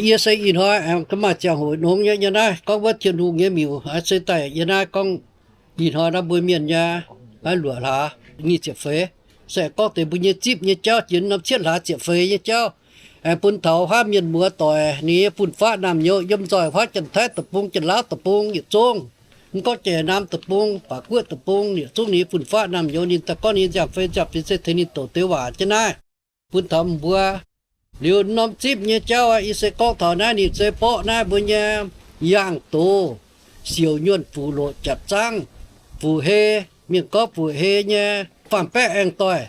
Yie se ih hnoi aengx maaih ziangh hoc nongx nyei, yie naaiv gorngv wuov Tin-Hungh nyei miuc, se daaih yie naaiv gorngv ih hnoi naaiv mbuo mienh nyei, luoqc hlaax nyic ziepc feix, se gorngv deix mbuo nyei zipv nyei jauv jiex norm cietv hlaax ziepc feix nyei jauv, aengx bun taux huaav mienh muoz doic ninh nyei fun-faqv naamh nyouz yiem nzoih huaav Janx-Taiv deic-bung, Janx-Laauv deic-bung yietc zungv. Mv gorngv Janx-Naamh deic-bung, Baac Guoqv deic-bung, yietc zungv ninh nyei fun-faqv naamh nyouz ninh daaih gorngv ninh nziaamv-fei nziaamv-fingx se tengx ninh douc deix waac jienv naaiv. Bun taux mbuo liuz norm zipv nyei jauv, yie se gorngv taux naaiv ninh se borqv naaiv mbuo nyei yaangh doz, siouc nyuonh fuqv loqc jaapc zaangv, fuqv hei, mienh gorngv fuqv hei nyei, faam-baeqv aengx-doic,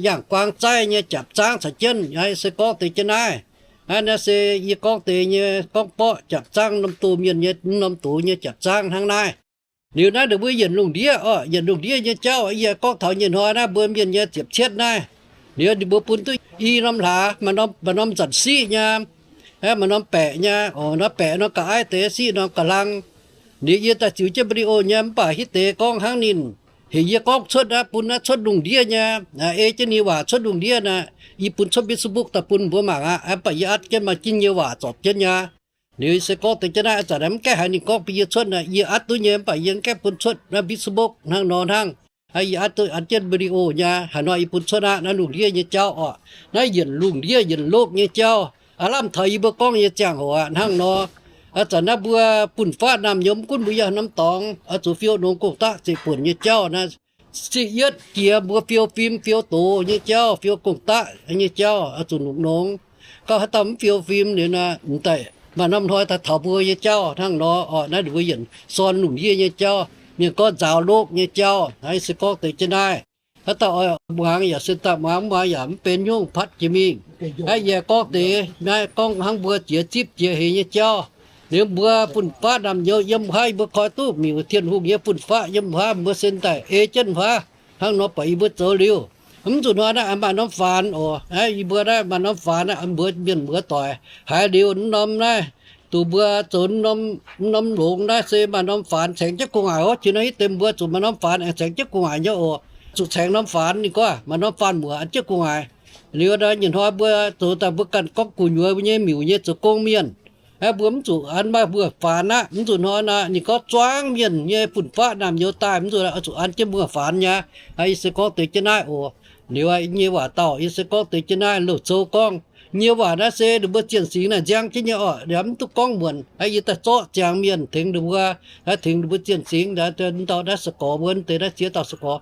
yaangh guaang zaaiv nyei jaapc zaangv caux jienv, yie se gorngv deix jienv naaiv. Naaiv se yie gorngv deix nyei gorngv borqv jaapc zaangv norm doz mienh nyei, norm doz nyei jaapc zaangv hnangv naaiv. Liuz naaiv ninh mbuo yienc lungh ndiev oc, yienc lungh ndiev nyei jauv, yie gorngv taux nyei hnoi naaiv mbuo mienh nyei ziepc cietv naaiv. Liuz ninh mbuo bun duqv i norm hlaax, maaih norm nzanc siqv nyei, maaih norm baeqc nyei, oc, norm baeqc norm ga'aiv deix, siqv norm ga'hlang. Liuz yie daaih ziux jienv video nyei mv baac hitv deix gorngv hnangv ninh heuc yie gorngv cuotv naaiv, bun naaiv cuotv lungh ndiev nyei, ei jienv ninh waac cuotv lungh ndiev naaiv, yie bun cuotv Facebook daaih bun mbuo mangc aqv. Mv baac yie atv jienv maaih jienv nyei waac zorpc jienv nyei. Liuz se gorngv deix jienv naaiv, ih zanc mv gaengh haiz ninh gorngv bun yie cuotv naaiv, yie atv duqv nyei, mv baac yie mv gaengh bun cuotv naaiv Facebook hnangv nor hnangv. Yie atv duqv atv jienv video nyei, haaix nor yie bun cuotv aqv. Naaiv lungh ndiev nyei jauv oc, naaiv yienc lungh ndiev yienc lokv nyei jauv. Aav lamh taux yie mbuo gorngv nyei ziangh hoc aqv hnangv nor. Ih zanc naaiv mbuo fun-faqv naamh nyouz mv gunv mbuo yiem norm dorngx, oix zuqc fiou nongx gong-daqv zeiv-buonc nyei jauv naaiv. Siqv yietv jiex mbuo fiou fim fiou doz nyei jauv, fiou gong-daqv nyei jauv, oix zuqc nongx nongx. Gorngv haaix dauh mv fiou fim liuz naaiv, m'daaih maaih norm hnoi daaih taux mbuo nyei jauv hnangv nor oc. Naaiv ninh mbuo yienc sorn lungh ndiev nyei jauv, mienh gorngv nzaaux lokv nyei jauv. Naaiv se gorngv deix jienv naaiv. Haaix dauh oix muangx yaac se daaih muangx, mv muangx yaac mv benx nyungc, patv jiex mingh. Naaiv yie gorngv deix naaiv gorngv hnangv mbuo jiex zipv jiex heix nyei jauv. Liuz mbuo fun-faqv naamh nyouz yiem huaav, yie mbuo koi duqv miuc Tin-Hungh nyei fun-faqv yiem huaav, mbuo se daaih ei jienv huaav hnangv nor buatc yie mbuo zoux liuz. Mv zuqc hnoi naaiv maaih norm faanx oc. Naaiv yie mbuo naaiv maaih norm faanx naaiv, mbuo mienh muoz doic haiz liuz norm naaiv, dongh mbuo zoux norm longx naaiv se maaih norm faanx caengx jienv gu'nguaaic oc. Qiex nor hitv deix mbuo zuqc maaih norm faanx aengx caengx jienv gu'nguaaic nyei oc. Zuqc caengx norm faanx ninh gorngv maaih norm faanx muoc an jienv gu'nguaaic. Liuz nor nyei hnoi mbuo zoux daaih mbuo ganh gorngv gu'nyuoz mbuo nyei miuc nyei zoux gong mienh. Mbuo mv zuqc an maaih mbuo faanx aqv. Mv zuqc hnoi naaiv ninh gorngv zuangv mienh nyei fun-faqv naamh nyouz daaih, mv zuqc, zuqc an jienv mbuo faanx nyei. Yie se gorngv deix jienv naaiv oc. Liuz nyei waac dauh yie se gorngv deix jienv naaiv. Loz-Cou gorngv nyei waac naaiv se ninh mbuo zienh singx naaic nziang jienv nyei oc. Yaac mv duqv gorngv muonc. Yie daaih zorqv ziangx mienh tengx ninh mbuo, tengx ninh mbuo zienh singx, ndau naaiv se gorx mbuo deix naaiv ziex dauh se gorx,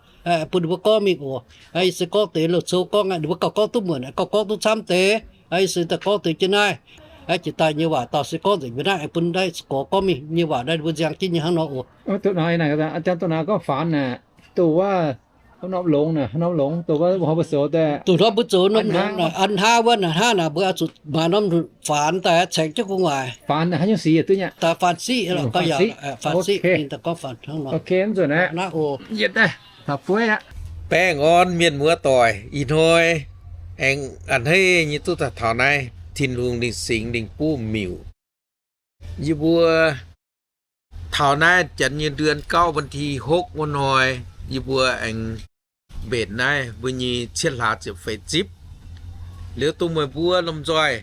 bun ninh mbuo gorngv mingh oc. Yie se gorngv deix Loz-Cou gorngv, ninh mbuo gauh gorngv duqv muonc, gauh gorngv duqv camv deix. Yie se daaih gorngv deix jienv naaiv. Jiex daaih nyei waac dauh se gorngv nzengc mbuo naaiv, bun naaiv se gorx gorngv mingh. Nyei waac naaiv ninh mbuo nziang jienv nyei hnangv nor oc. Duqv naaiv, duqv naaiv gorngv faanx naaic, duqv wuov norm longx naaic, norm longx, duqv wuov mbuo zoux daaih, duqv hnoi mbuo zoux norm longx naaic, an hnaav wuov naaic, hnaav naaic mbuo zuqc maaih norm faanx daaih caengx jienv gu'nguaaic. Faanx haaix nyungc sic duqv nyei? Daaih faanx siqv lorqc, gauh yaac faanx siqv. Ninh daaih gorngv faanx hnangv nor. Naaiv oc. Baengh orn mienh muoz doic, ih hnoi aengx a'hneiv nyei duqv daaih taux naaiv Tin-Hungh lingh singx lingh buv miuc. Yie mbuo taux naaiv janx nyei เดือนเก้า วันที่หก wuov hnoi, yie mbuo aengx mbenc naaiv mbuo nyei cietv hlaax ziepc feix zipv. Liuz dongh meih mbuo lomh nzoih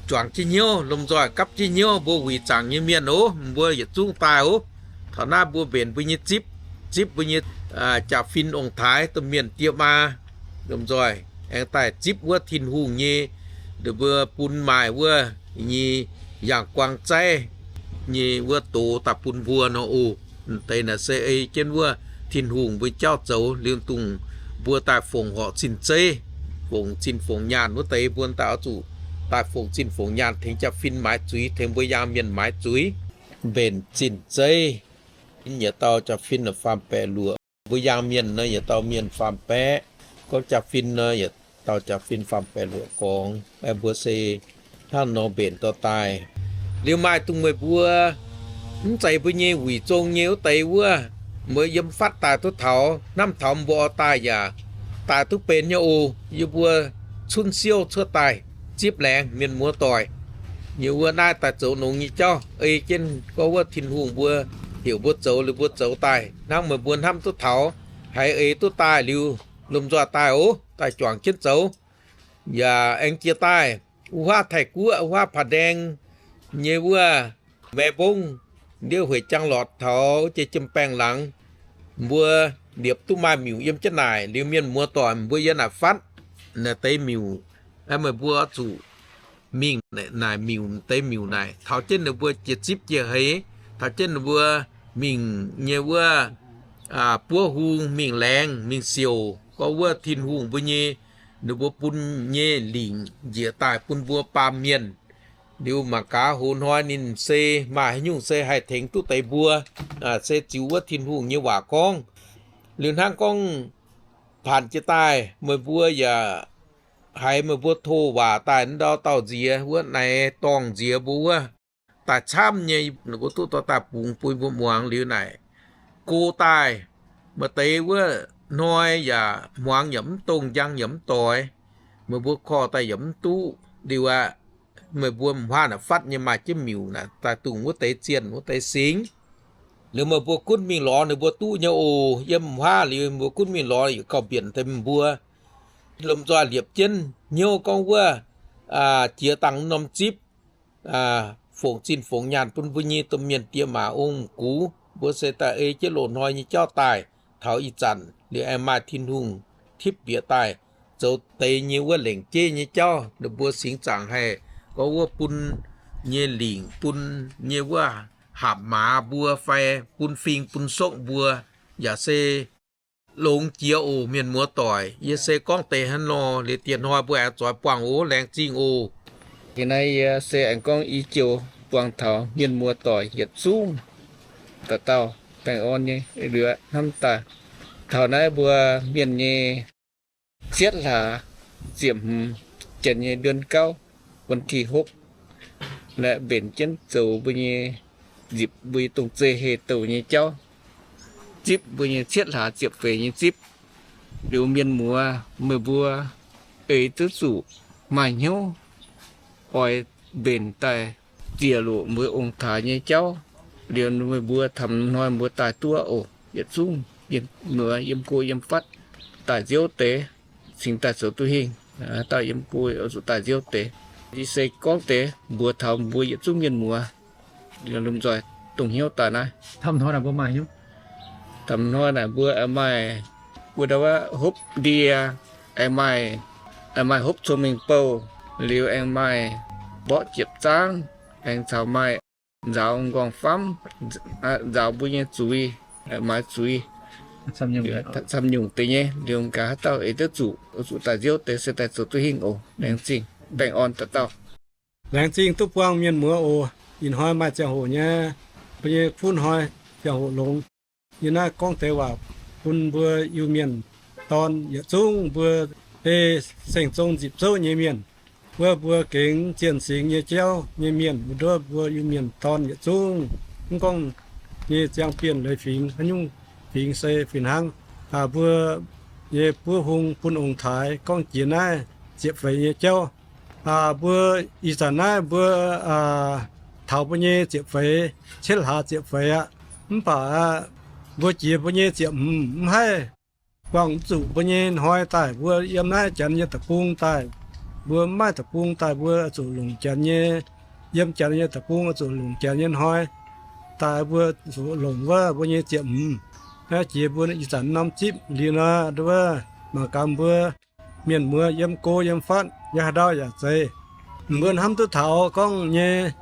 juangc jienv hnyouv, lomh nzoih gapv jienv hnyouv, mbuo wuic zaangc nyei mienh oc, mbuo yietc zungv daaih oc. Taux naaiv mbuo mbenc mbuo nyei zipv, zipv mbuo nyei jaa-fin ong-taaix domh mienh diex maa, lomh nzoih aengx daaih zipv wuov Tin-Hungh nyei, ninh mbuo bun maaih wuov nyei yaangh guaang zaiv nyei wuov doz daaih bun mbuo nor oc. Deix naaic se ei jienv wuov Tin-Hungh mbuo jauv zoux liuz dongh mbuo daaih fongc horc zinh zeiv, fongc zinh fongc nyaanh wuov deix, mbuo daaih oix zuqc daaih fongc zinh fongc nyaanh tengx jaa-fin maaiz zuiz, tengx mbuo yaangh mienh maaiz zuiz, mbenc zinh zeiv. Yietc dauh jaa-fin faam-baeqc luoqc, mbuo yaangh mienh nor yietc dauh mienh faam-baeqv, gorngv jaa-fin nor yietc dauh jaa-fin faam-baeqc luoqc gorngv. Mbuo se hnangv nor mbenc dorh daaih. Liuz maaih dongh meih mbuo mv zeiz mbuo nyei wuic zong nyei wuov deix wuov, mbuo yiem fatv daaih duqv taux, hnamv taux mbuo oix daaih yaac daaih duqv benx nyei oc. Yie mbuo cunv siouv cuotv daaih zipv laengz mienh muoz doic. Yie wuov naaiv daaih zoux longx nyei jauv, ei jienv gorngv wuov Tin-Hungh mbuo heuc mbuo zoux liuz mbuo zoux daaih hnangv meih mbuo hnamv duqv taux. Haiz eix duqv daaih liuz, lomh nzoih daaih oc, daaih juangc jienv zoux. Yaac aengx jiex daaih wuov huaav Taiv-Guoqv, wuov huaav Paa Ndaeng nyei wuov Mae Mbong, ndiev Hueic Jangx lorz taux jiex Jiem Baengh laangz, mbuo liepc duqv maaih miuc yiem jienv naaic. Liuz mienh muoz doic, mbuo yiem naaic fatv naaic deix miuc, meih mbuo zuqc mingh naaic miuc, deix miuc naaic taux jienv ninh mbuo jiex zipv jiex heix, taux jienv ninh mbuo mingh nyei wuov buov hung, mingh laengz, mingh siouc gorngv wuov Tin-Hungh mbuo nyei, ninh mbuo bun nyei lingc njiec daaih bun mbuo baamh mienh. Liuz mangc gaax hoz hnoi ninh se maaih haaix nyungc se haih tengx duqv deix mbuo, se ziux wuov Tin-Hungh nyei waac gorngv. Liuz hnangv gorngv paanc jiex daaih meih mbuo yaac haiz meih mbuo to waac daaih ndau dauh nziex wuov naaiv dorngh nziex mbuo wuov daaih camv nyei, ninh mbuo duqv dorh daaih bungx bun mbuo muangx. Liuz naaic go daaih, maaih deix wuov hnoi yaac hmuangx yaac mv dongh, njang yaac mv doix, meih mbuo korv daaih yaac mv duqv. Liuz aqv, meih mbuo m'huaav naaic fatv nyei maaih jienv miuc naaic daaih dungh wuov deix zienh wuov deix singx. Liuz meih mbuo gunv mingh lorz ninh mbuo duqv nyei oc. Yiem m'huaav liuz mbuo gunv mingh lorz yietc gauh mbienc deix mbuo. Lomh nzoih liepc jienv hnyouv gorngv wuov jiex dangh norm zipv, fongc zinh fongc nyaanh bun mbuo nyei domh mienh diex maac ong-gux. Mbuo se daaih ei jienv loz-hnoi nyei jauv daaih taux ih zanc. Liuz aengx maaih Tin-Hungh tipv bieqc daaih zoux deix nyei wuov lengc jeiv nyei jauv, ninh mbuo singx zaangc haih gorngv wuov bun nyei lingc, bun nyei wuov haapc maaz mbuo fai bun fing bun sokv mbuo, yaac se longx jiex oc. Mienh muoz doic, yie se gorngv deix hnangv nor. Liuz dieh hnoi mbuo aengx zoix buangh oc. Laengz zingh oc. Ih hnoi yie se aengx gorngv i joux buangh taux mienh muoz doic yietc zungv dauh dauh baengh orn nyei. Liuz hnamv daaih taux naaiv mbuo mienh nyei cietv hlaax ziepc hmz, janx nyei เดือนเก้า วันที่หก naaiv mbenc jienv zoux mbuo nyei nzipc mbuo nyei dongh zei heh douh nyei jauv, zipv mbuo nyei cietv hlaax ziepc feix nyei zipv. Liuz mienh muoz, meih mbuo eix duqv zuqc maaih hnyouv oix mbenc daaih ziec loc mbuo ong-taaix nyei jauv. Liuz meih mbuo taux hnoi mbuo daaih duqv oc. Yietc zungv mienh muoz yiem go yiem fatv daaih nziouv deix, cingx daaih zoux duqv hingh. Dauh yiem go oix zuqc daaih nziouv deix. Yie se gorngv deix mbuox taux mbuo yietc zungv mienh muoz lomh nzoih dongh hnyouv daaih naaiv. Taux hnoi naaic mbuo maaih hnyouv, taux hnoi naaic mbuo aengx maaih, mbuo ndau wuov hopv ndie, aengx maaih, aengx maaih hopv cong-mengh bouh, liuz aengx maaih mborqv jiepc zaangv, aengx caux maaih nzaaux m'nqorngv famv, nzaaux mbuo nyei zuiz, maaiz zuiz, camv nyungc deix nyei. Liuz gaax haaix dauh eix duqv zuqc, zuqc daaih nziouv deix se daaih zoux duqv hingh oc. Laengz zingh, baengh orn dauh dauh. Laengz zingh duqv buangh mienh muoz oc. Ih hnoi maaih ziangh hoc nyei, mbuo nyei kuv hnoi ziangh hoc longx. Yie naaiv gorngv deix waac bun mbuo Iu-Mienh dorn yietc zungv, mbuo ei Seng-Zong Nzipc Zouv nyei mienh, wuov mbuo gengx zienh singx nyei jauv nyei mienh, mbuo nduov mbuo Iu-Mienh dorn yietc zungv, mv gorngv nyei ziangh bienh leiz fingx, haaix nyungc fingx se fih hnangv. Mbuo nyei buov hung bun ong-taaix gorngv jiex naaiv ziepc feix nyei jauv. Mbuo ih zanc naaiv mbuo taux mbuo nyei ziepc feix, cietv hlaax ziepc feix aqv. Mv baac mbuo jiex mbuo nyei ziepc hmz mv haih buangh mv zuqc mbuo nyei hnoi daaih. Mbuo yiem naaiv Janx nyei deic-bung daaih, mbuo mv maaih deic-bung daaih, mbuo zuqc longc Janx nyei, yiem Janx nyei deic-bung zuqc longc Janx nyei hnoi daaih, mbuo zuqc longc wuov mbuo nyei ziepc hmz. Naaiv jiex mbuo ih zanc norm zipv liuz nor, nduov mangc gaax mbuo mienh muoz yiem go yiem fatv, yiem haaix ndau yaac zeiz. Mbuo hnamv duqv taux gorngv nyei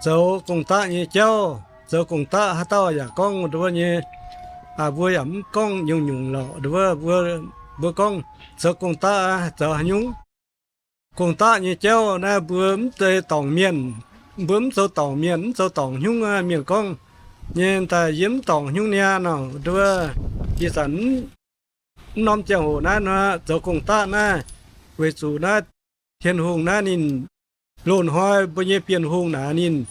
zoux gong-daqv nyei jauv, zoux gong-daqv haaix dauh yaac gorngv nduov nyei, mbuo yaac mv gorngv nyungc-nyungc lorqc. Nduov mbuo, mbuo gorngv zoux gong-daqv zoux haaix nyungc? Gong-daqv nyei jauv naaiv mbuo mv zeiz dorngc mienh, mbuo mv zoux dorngc mienh, mv zoux dorngc hnyungv aqv. Mienh gorngv nyei daaih yie mv dorngc hnyungv niaa nor, nduov ih zanc mv norm ziangh hoc naaiv nor zoux gong-daqv naaiv, weic zuqc naaiv Tin-Hungh naaiv ninh loz-hnoi mbuo nyei Bienh Hungh naaic ninh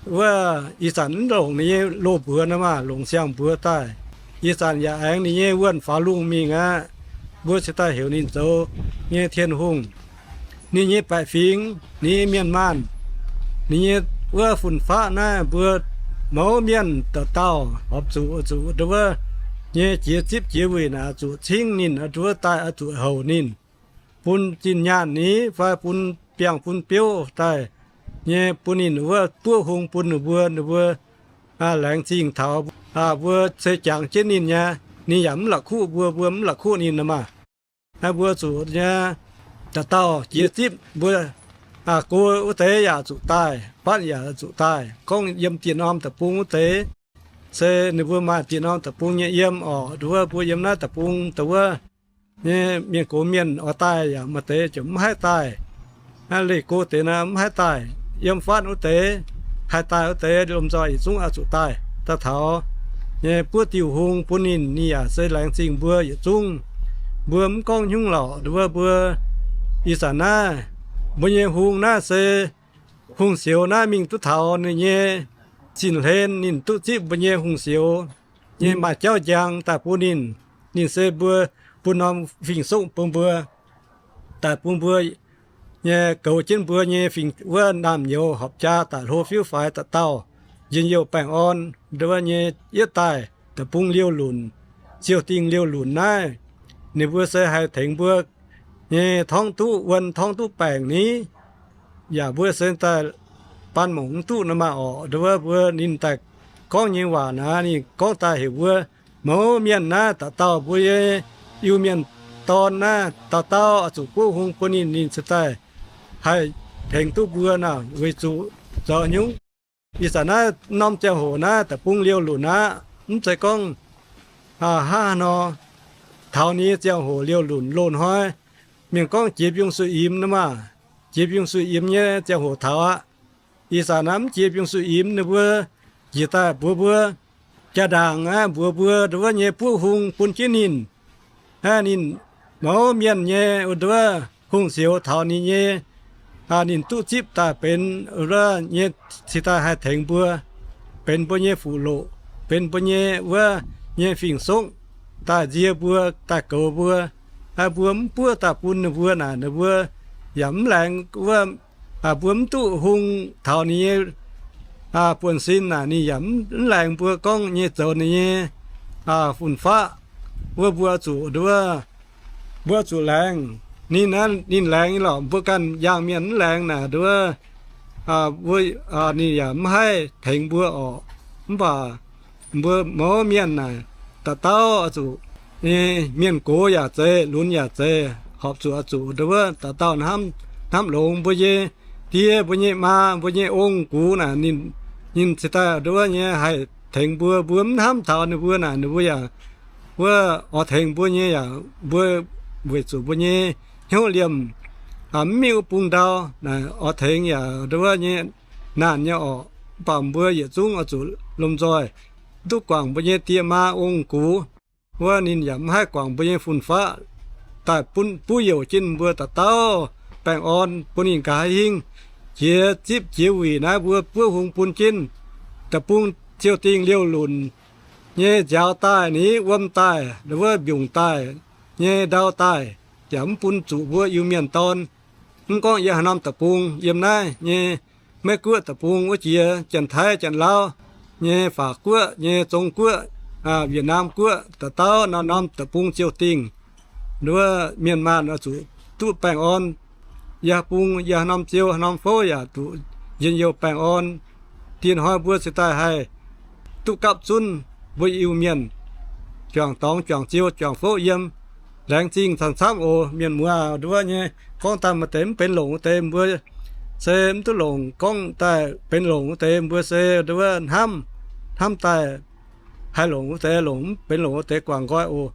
wuov ih zanc mv longc ninh nyei loz-mbuox nor maah, longc siang-mbuox daaih. Ih zanc yaac aengx ninh nyei wuonh faaux lungh mingh aqv. Mbuo cingx daaih heuc ninh zoux nyei Tin-Hungh. Ninh nyei baeqc fingx, ninh nyei mienh maanh, ninh nyei wuov fun-faqv naaiv mbuo mouz mienh dauh dauh horpc zuqc, zuqc nduov nyei jiex zipv jiex wuic naaic zuqc cingv ninh, nduov daaih zuqc houc ninh, bun zinh nyaanh ni fai bun biangh bun biouv daaih nyei bun ninh wuov buov hung bun ninh mbuo, ninh mbuo laengz zingh taux mbuo se jangx jienv ninh nyei. Ninh yaac mv la'kuqv mbuo, mbuo mv la'kuqv ninh nor maah. Mbuo zuqc nyei dauh dauh jiex zipv mbuo. Go wuov deix yaac zuqc daaih, fatv yaac zuqc daaih. Gorngv yiem dieh norm deic-bung wuov deix se ninh mbuo maaih dieh norm deic-bung nyei yiem orqc. Nduov mbuo yiem naaiv deic-bung dongh wuov nyei mienh gox mienh oix daaih yaac maaih deix ziouc mv haih daaih. Leih go deix naaiv mv haih daaih. Yiem fatv wuov deix haih daaih wuov deix lomh nzoih yietc zungv oix zuqc daaih. Daaih taux nyei buov diuh hung bun ninh, ninh yaac se laengz zingh mbuo yietc zungv. Mbuo mv gorngv hnyungv lorqc, nduov mbuo ih zanc naaiv mbuo nyei hung naaiv se hungh sioux naaiv mingh duqv taux ninh nyei zinh hlen, ninh duqv zipv mbuo nyei hungh sioux nyei maaih jauv njang daaih bun ninh. Ninh se mbuo bun norm fing-songv bun mbuo, daaih bun mbuo nyei goux jienv mbuo nyei fing wuov naamh nyouz horpc jaa daaih hlo fiuv faix dauh dauh njien-youh baengh orn. Nduov nyei yietv daaih deic-bung liouh lunc, ziouh dingh liouh lunc naaiv, ninh mbuo se haih tengx mbuo nyei torngv duqv wuon torngv duqv baengc ni. Yaac mbuo se daaih baan mongc mv duqv nor maah orqc. Nduov mbuo ninh daaih gorngv nyei waac naaiv, ninh gorngv daaih heuc mbuo mouz mienh naaiv dauh dauh mbuo nyei Iu-Mienh dorn naaiv dauh dauh oix zuqc buov hung bun ninh, ninh cingx daaih haih tengx duqv mbuo naaic. Weic zuqc zoux hnyungv ih zanc naaiv norm ziangh hoc naaiv deic-bung liouh lunc aqv. Mv zeiz gorngv hnangv haaix nor, taux ninh nyei ziangh hoc liouh lunc loz-hnoi, mienh gorngv jiex mbiungc-suiv-imx nor maah. Jiex mbiungc-suiv-imx nyei ziangh hoc taux aqv. Ih zanc naaiv mv jiex mbiungc-suiv-imx, ninh mbuo njiec daaih mbuox mbuo, jaa-ndaangc aqv, mbuox mbuo nduov nyei buov hung bun jienv ninh. Ninh mouz mienh nyei nduov hungh sioux taux ninh nyei, ninh duqv zipv daaih benx wuov nyei cingx daaih haih tengx mbuo, benx mbuo nyei fuqv-loqc, benx mbuo nyei wuov nyei fing-songv, daaih nzie mbuo, daaih goux mbuo. Mbuo mv buov daaih bun ninh mbuo naaic, ninh mbuo yaac mv laengz wuov, mbuo mv duqv hung taux ninh nyei buonv-sin naaic, ninh yaac mv laengz mbuo gorngv nyei zoux ninh nyei fun-faqv. Wuov mbuo zuqc nduov, mbuo zuqc laengz. Ninh naaiv ninh laengz nyei lorqc, mbuo ganh njang mienh mv laengz naaic nduov, ninh yaac mv haih tengx mbuo orqc. Mv baac mbuo mouz mienh naaic, dauh dauh oix zuqc, mienh gox yaac zeiz, lunx yaac zeiz, horpc zuqc oix zuqc nduov dauh dauh hnamv, hnamv longx mbuo nyei die, mbuo nyei maa, mbuo nyei ong-gux naaic, ninh cingx daaih nduov nyei haih tengx mbuo. Mbuo mv hnamv taux ninh mbuo naaic, ninh mbuo yaac wuov oix tengx mbuo nyei yaac mbuo weic zuqc mbuo nyei hnyouv liemh mv mingh wuov bung ndau naaic, oix tengx yaac nduov nyei naanh nyei orqc. Mv baac mbuo yietc zungv oix zuqc lomh nzoih duqv guangc mbuo nyei die maa ong-gux. Wuov ninh yaac mv haih guangc mbuo nyei fun-faqv daaih bun buov youc jienv mbuo dauh dauh baengh orn bun ninh nqa'haav hingv jiex zipv jiex wuic naaiv mbuo buov hung bun jienv deic-bung ziouh dingh liouh lunc nyei nziaaux daaih ni, wuom daaih, wuov mbiungc daaih nyei ndau daaih, yaac mv bun zuqc mbuo Iu-Mienh dorn. Mv gorngv yiem haaix norm deic-bung, yiem naaiv nyei Meiv-Guoqv deic-bung wuov jiex, Janx-Taiv, Janx-Lauv nyei, Faac Guoqv nyei, Zong Guoqv, Wietc Naamh Guoqv, dauh dauh norm-norm deic-bung ziouh dingh, nduov mienh maanh oix zuqc duqv baengh orn. Yiem bung, yiem haaix norm ziouh, haaix norm fouv yaac zuqc njien-youh baengh orn. Diex hnoi mbuo cingx daaih haih duqv gapv zunv mbuo Iu-Mienh juangc dorngx, juangc ziouh, juangc fouv yiem. Laengz zingh camv-camv oc, mienh muoz. Nduov nyei gorngv daaih maaih deix mv benx longc wuov deix mbuo se mv duqv longc, gorngv daaih benx longc wuov deix mbuo se nduov hnamv, hnamv daaih haih longc wuov deix longc, mv benx longc wuov deix guangc nqoi oc.